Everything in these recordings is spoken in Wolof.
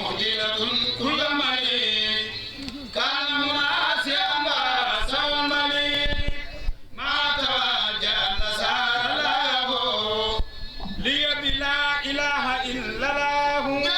مخجلة كل مليك كان مناسيا وسوى المليك ما تواجه النصارى له لي بلا إله إلا الله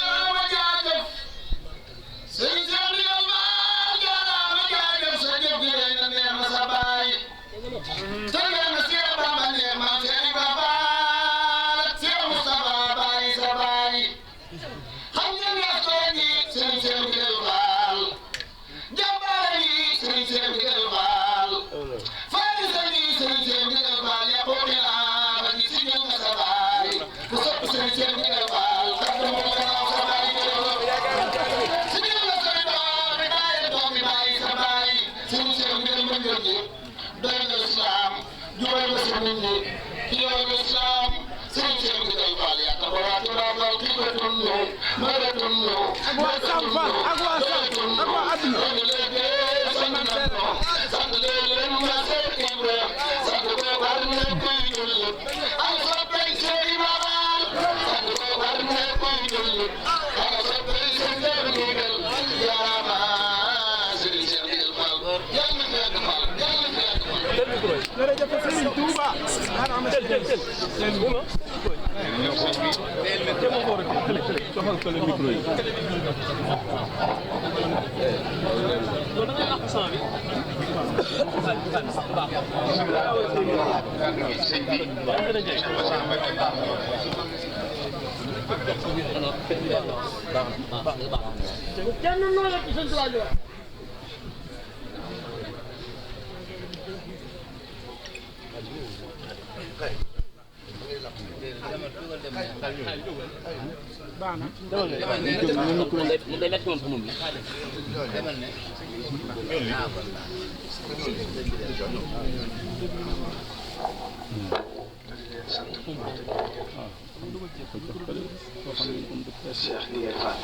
Cheikh Ndiaye Fall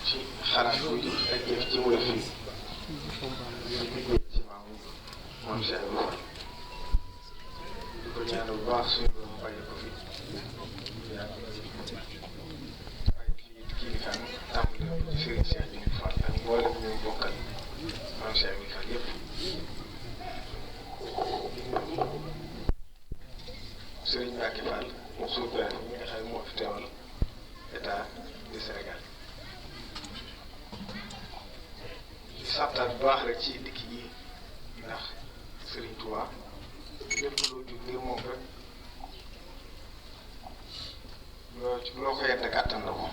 ci xalaat bu ak jëf ci wala fii ci maam Cheikh Fall di ko ñaanal bu baax suñu borom bàyyi ko fi ay kilifa tàmbali Serigne Cheikh Ndiaye Fall ak mboolem ñu bokkal maam Cheikh Fall yëpp Serigne Mbacke Fall sous-préfet mi nga xam ne moo fi teewal état du Sénégal di santaat bu baax rek ci dikk yi ndax Serigne Touba lépp loo jug ngir moom rek loo ko yedd ak attan na ko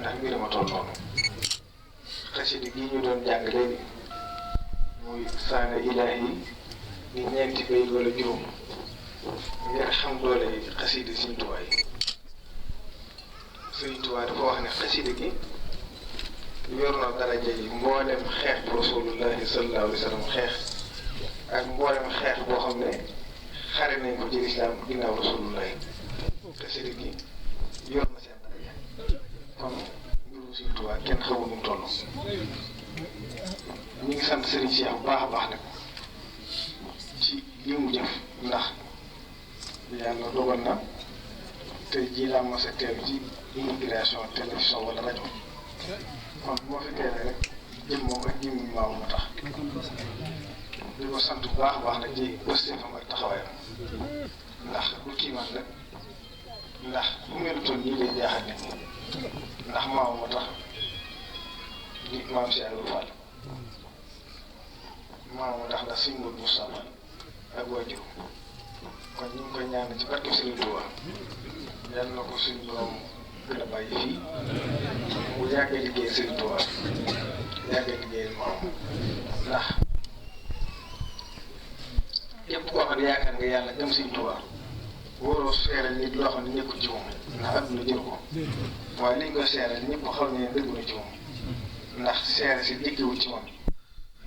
ndax mbir ma toll noonu xasida gi ñu doon jàng léegi muy saana ilaahi di ñeenti bayit wala juróom ngir xam doole xasida Sëriñ Tuubaa yi Sëriñ Tuubaa dafa wax ne xasida gi yor na daraja yi mboolem xeex bu Rasulullahi sallallahu alayhi wa sallam xeex ak mboolem xeex boo xam ne xare nañ ko ci lislaam ginnaaw Rasulullahi xasida gi yor na seen daraja kon mbirum Sëriñ Tuubaa kenn xamul nu mu toll ñu ngi sant Sëriñ Cheikh bu baax a baax nag ci li mu jëf ndax yàlla dogal na tey jii laa mos a teew ci immigration télévision wala rajo kon moo fi teewee rek jëm moom ak jëm maam moo tax di ko sant bu baax a baax nag ci postéefam ak taxawaayam ndax du kiimaan rek ndax bu melutoon nii lay jaaxal nit ñi ndax maam moo tax di maam si Aliou Fall maam moo tax ndax suñ Modou Moustapha ak waajur kon ñu ngi koy ñaan ci barke Serigne Touba yàlla na ko suñu borom gën a bàyyi fii mu yàggee liggéey Serigne Touba yàggee liggéey moom ndax képp koo xam ne yaakaar nga yàlla gëm Serigne Touba waroo seeral nit loo xam ne nekkul ci moom ndax adduna jël ko waaye li ñu koy seeral ñëpp xam ne dëggu na ci moom ndax seere si dikkiwul ci moom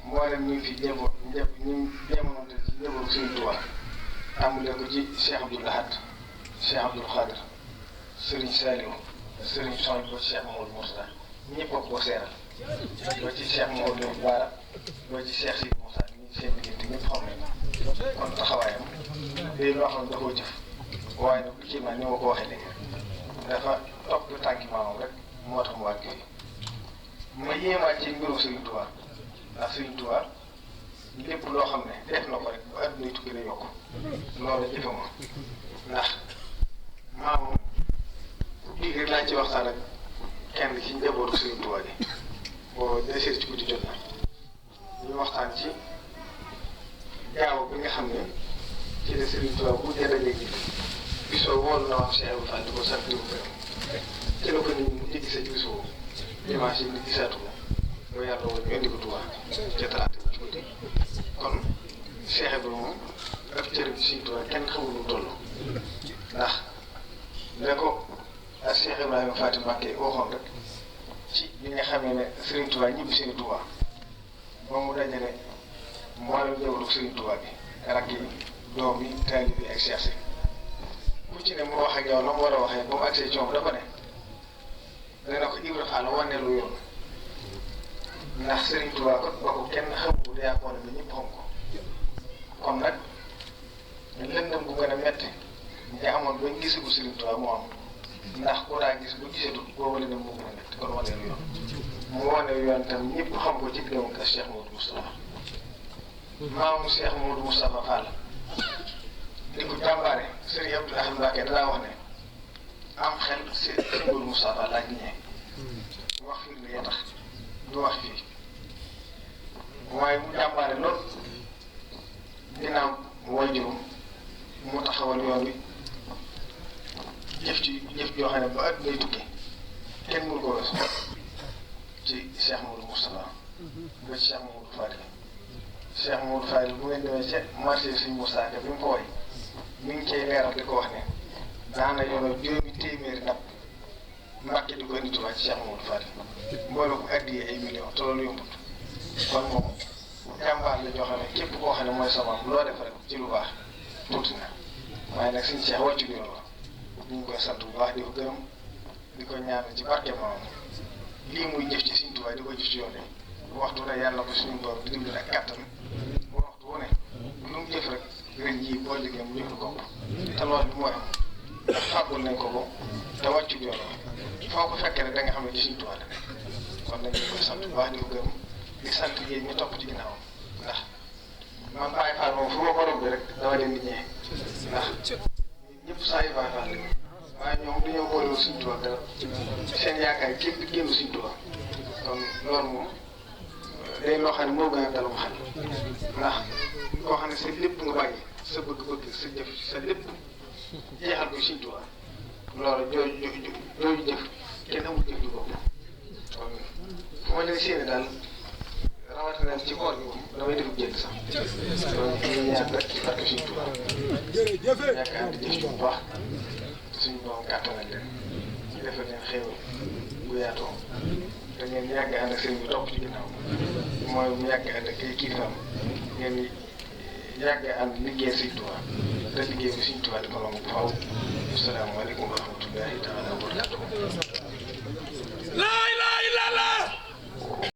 mboolem ñu ngi fi njaboot ñu jamonoonte ci njabootu Serigne Touba tàmbalee ko ci Cheikh Abdoul Ahad Cheikh Abdoul Khadir Serigne Saliou Serigne Soñ ba ci Cheikh Mamadou Mourtada ñëpp a ko seeral ba ci Cheikh Mamadou Bara ba ci Cheikh Sidi Moussa ñi seen diggante ñëpp xam nañ kon taxawaayam day loo xam ne da koo jëf waaye nag kii ma ni ma ko waxee léegi dafa topp tànki maamam rek moo tax mu wàcc fii ma yéemaat ci mbirum Serigne Touba ndax Serigne Touba lépp loo xam ne def na ko rek ba adduna tukki day yokk loolu jëfe ma ndax maamu bii rek laa ci waxtaan ak kenn ci njabootu Serigne Touba gi boo desee ci guddi jot na ñu waxtaan ci gaaw bi nga xam ne ci la Serigne Touba bu dee dajeeg nit gisoo woolu na wax Cheikh Fall di ko sant di ko gërëm ci la ko nit ñi di gisee ci gisoo dimanche yi nit gisaatu ko ba yàlla woon ñu indi ko Touba ca talaata bi ci guddi kon Cheikh bi moom ak cër bi Serigne Touba kenn xamul lu toll ndax ne ko ak Cheikh Ibrahima Faty Mbacké waxoon rek ci bi nga xamee ne Serigne Touba ñibbi Serigne Touba ba mu dajale mboolem njabootu Serigne Touba bi rakk yi doom yi taalibe yi ak Cheikh si ku ci ne mu wax ak yow la mu war a waxee ba mu agsee ci moom dafa ne dana ko Ibra Fall waneelu yoon ndax Serigne Touba ko ba ko kenn xamul yaa ko ne ba ñëpp xam ko kon nag lëndëm bu gën a metti nga amoon ba gisagu Serigne Touba moo am ndax ku daa gis bu gisatu boobu lëndëm moo gën a metti kon waneelu yoon mu waneelu yoon tam ñëpp xam ko ci diggam ak Cheikh Modou Moustapha maamu Cheikh Modou Moustapha Fall di ko jàmbaare Serigne Abdou Ahad Mbacké danaa wax ne am xel Serigne Modou Moustapha laaj ñee wax fii li nga tax du wax fii waaye mu jàmbaare lool ginnaaw waajuram mu taxawal yoon wi jëf joo xam ne ba at day tukki kenn mënu ko weesu ci Cheikh Modou Moustapha ba ci Cheikh Modou Fadil Cheikh Modou Fadil bu ngeen demee ca marché Serigne Moussa Ka bi mu ko woy mi ngi cay leeral di ko wax ne daana yoonoo juróomi téeméeri nag Mbàkke di ko indi Tuubaa ci Cheikh Modou Fadil mbooloo ko addiyee ay millions te loolu yombut kon moom jàmbaar la joo xam ne képp koo xam ne mooy sama loo def rek ci lu baax tuuti na waaye nag suñu Cheikh wàccu yoon la ñu ngi koy sant bu baax di ko gërëm di ko ñaanal ci barke maam lii muy jëf ci Sëriñ Tuubaa di ko jëf ci yoon yi waxtu ne yàlla ko suñu borom di dimbali ak kàttan waxtu wu ne lu mu jëf rek ren jii boo liggéey mu jëf ko te loolu bi mooy am ndax fàggul nañ ko ko te wàccu yoon la foo ko fekkee rek da nga xam ne ci Sëriñ Tuubaa la kon nag ñu koy sant bu baax di ko gërëm di sant yéen ñu topp ci ginnaaw ndax man Baye Fall moom fu ma ko romb rek dama leen di ñëwee ndax ñëpp saa yu Baye Fall lañu waaye ñoom dañoo boolewul Sëriñ Tuubaa dara seen yaakaar képp génn Sëriñ Tuubaa kon loolu moom day loo xam ne moo gën a dalum xel ndax koo xam ne sa lépp nga bàyyi sa bëgg-bëgg sa jëf sa lépp jeexal ko Sëriñ Tuubaa loolu jooju jëf kenn amul jëf ju bopp kon fu ma leen séenee daal rawatina ci koor gi moom damay def jënd sax loolu ñu ñaan rek ci barke Sëriñ Tuubaa yaakaar di jëf bu baax suñu borom kàttanal leen ci defal leen xéewal bu yaatoo te ngeen yàgg ànd ak sëriñ bi topp ci ginnaaw mooy mu yàgg ànd ak ay kilifaam ngeen yàgg ànd liggéey Sëriñ Tuubaa te liggéey bi Sëriñ Tuubaa di ko nangu bu faaw. Asalaamaaleykum wa rahmatullahi taala wa barakatuh.